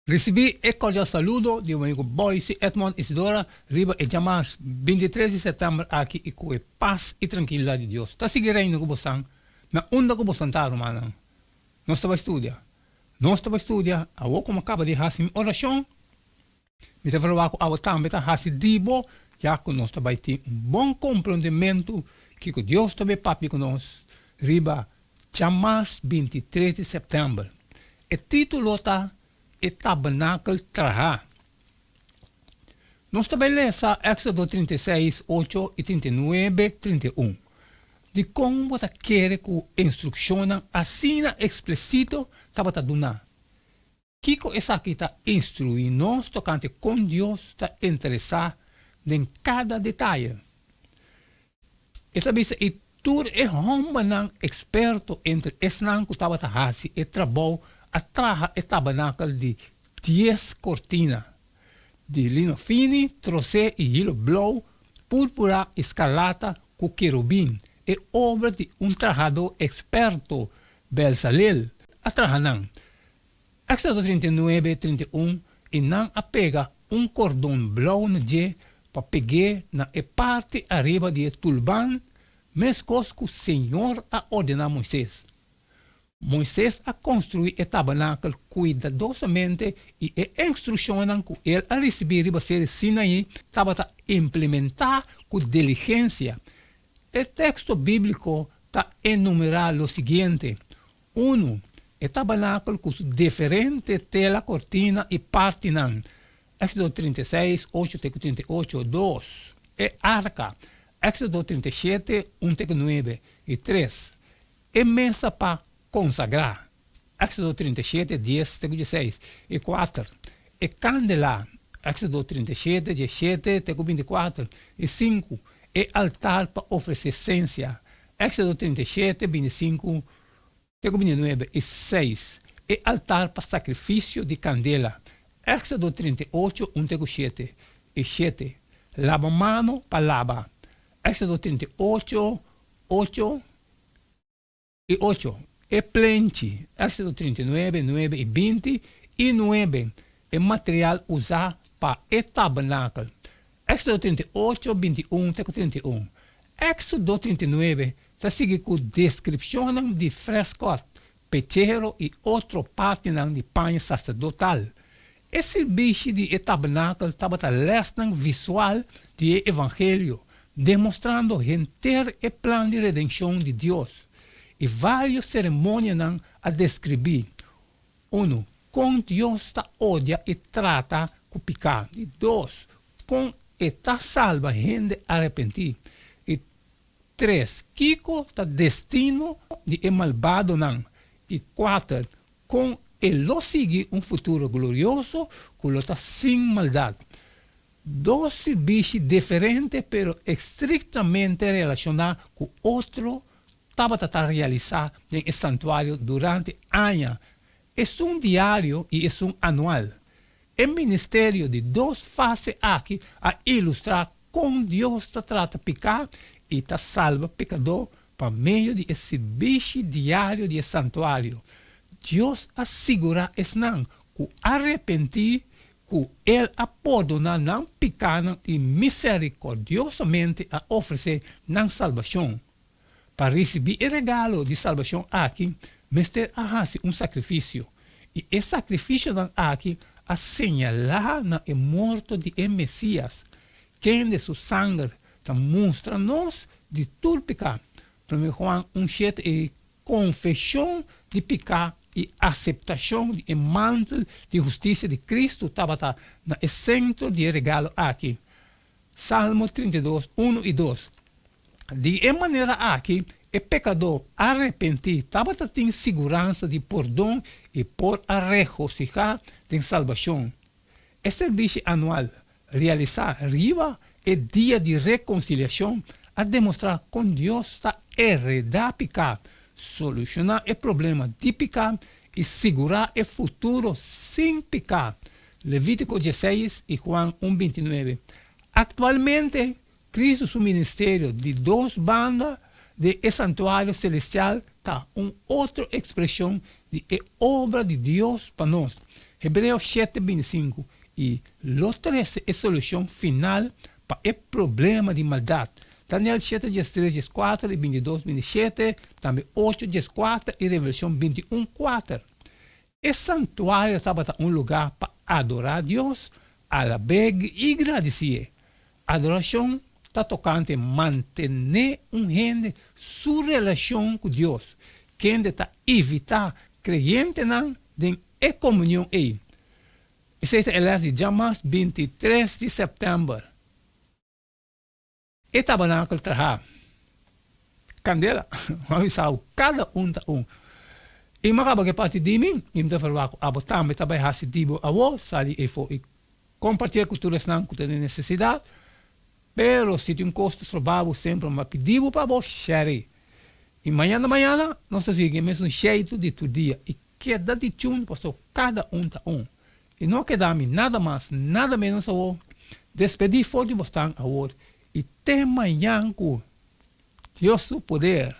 Risibí e kordial saludo di bo amigu Boyce Edmond Isidora riba e djamars 23 di sèptèmber aki i ku e pas i trankilidat di Dios ta sigui reina ku bosan na unda ku bosan ta, rumannan. Nos ta bai studia. Nos ta bai studia awor ku mi a kaba di hasi mi orashon. Mi ta verwagt ku awe tambe ta hasi di bo, ya ku nos ta bai tin un bon komprondementu kiko Dios ta bai papia ku nos riba Djamars 23 di sèptèmber. E título ta E Tabernakel Trahá. Nos ta bai lesa Éksodo 36, 8 i 39, 31. Dikon bo ta kere ku instrukshonnan asina eksplesito tabata duná? Kiko esaki ta instruí nos tokante kon Dios ta interesá den kada detaye? E ta bisa, I tur e hòmbernan eksperto entre esnan ku tabata hasi e trabou a traha e tabernakel di dies kortina di lino fini, trosé i hilo blou, púrpura i skarlata ku kerubin, e obra di un trahadó eksperto, Belsalel, a traha nan. Éxodo 39, 31 I nan a pega un kordon blou na dje pa peg'é na e parti ariba di e tulban, meskos ku señor a ordená Moisés. Moisés a konstruí e tabernakel kuidadosamente i e instrukshonnan ku el a risibí riba Seri Sinaí tabata implementá ku diligensia. E teksto bíbliko ta enumerá lo siguiente, Unu, e tabernakel ku su diferente tela, kortina i partinan, Éksodo 36, 8 te ku 38, Dos, e arka, Éksodo 37, 1 te ku 9, i tres, e mesa pa konsagrá, Éksodo 37, 10 te ku 16, i kuater, e kandelá, Éksodo 37, 17 te ku 24, i sinku, e altar pa ofresé sensia, Éksodo 37, 25 te ku 29, i seis, e altar pa sakrifisio di kandela, Éksodo 38, 1 te ku 7, i shete, laba mano pa laba, Éksodo 38, 8 i 8, e plenchi, Éksodo 39, 9 i 20, i 9, e material usá pa e tabernakel, Éksodo 38, 21 te ku 31. Éksodo 39 ta sigui ku deskripshonnan di frèskòt, pechero i otro partinan di paña saserdotal. E sirbishi di e tabernakel tabata lèsnan visual di e evangelio, demostrando henter e plan di redenshon di Dios. I vários seremonianan a deskribí, Unu, kon Dios ta odia i trata ku piká. Di dos, kon e ta salba hende arepentí. I tres, kiko ta destino di e malbadonan. I kuater, kon e lo sigui un futuro glorioso ku lo ta sin maldat. Dos sirbishi diferente pero estriktamente relashoná ku otro tabata ta realisá den e santuario durante aña, esun diario i esun anual. E ministerio di dos fase aki a ilustrá kon Dios ta trata piká i ta salba pekadó pa medio di e sirbishi diario di e santuario. Dios a sigurá esnan ku a repentí ku El a pordoná nan pikánan i miserikordiosamente a ofresé nan salbashon. Pa risibí e regalo di salbashon aki, mester a hasi un sakrifisio, i e sakrifisionan aki a señalá na e morto di e Mesias, kende su sanger ta mustra nos di tur piká. Promé Juan un shete E konfeshon di piká i aseptashon di e mantel di hustisia di Kristu tabata na e sentro di e regalo aki. Salmo 32, 1 i 2 Di e manera aki e pekadó arepentí tabata tin siguransa di pordon i por a regosihá den salbashon. E serbishi anual realisá riba e Dia di Rekonsiliashon a demostrá kon Dios ta heredá piká, solushoná e problema di piká i sigurá e futuro sin piká. Levítiko 16 i Juan 1, 29. Aktualmente, Kristu su ministerio di dos banda den e santuario selestial ta un otro ekspreshon di e obra di Dios pa nos. Hebreo shete bintisinku i lo trese e solushon final pa e problema di maldat. Daniel shete diestres dieskuater i bintidos bintishete, tambe ocho dieskuater i Revelashon bintiun kuater. E santuario tabata un lugá pa adorá Dios, alab'é i gradisié. Adorashon ta tokante mantené un hende su relashon ku Dios, kende ta invitá kreyentenan den e komunion ei. Esei ta e lès di djamas 23 di sèptèmber. E tabernakel traha kandela, mi a bisa bo, kada un ta un. I mi a kaba ku e parti di mi, i mi ta ferwagt ku abo tambe ta bai hasi di bo awo, sali efo i kompartié ku tur esnan ku ta den nesesidat. Pero si tin un kos ta stroba bo, semper mi a pidi bo pa bo share. I mañana mañana nos ta sigui e mesun sheitu di tur dia i keda di tune pasobra kada un ta un. I no keda mi nada mas, nada menos awor. Despedí for di bosnan awor i te mañan ku Dios su poder.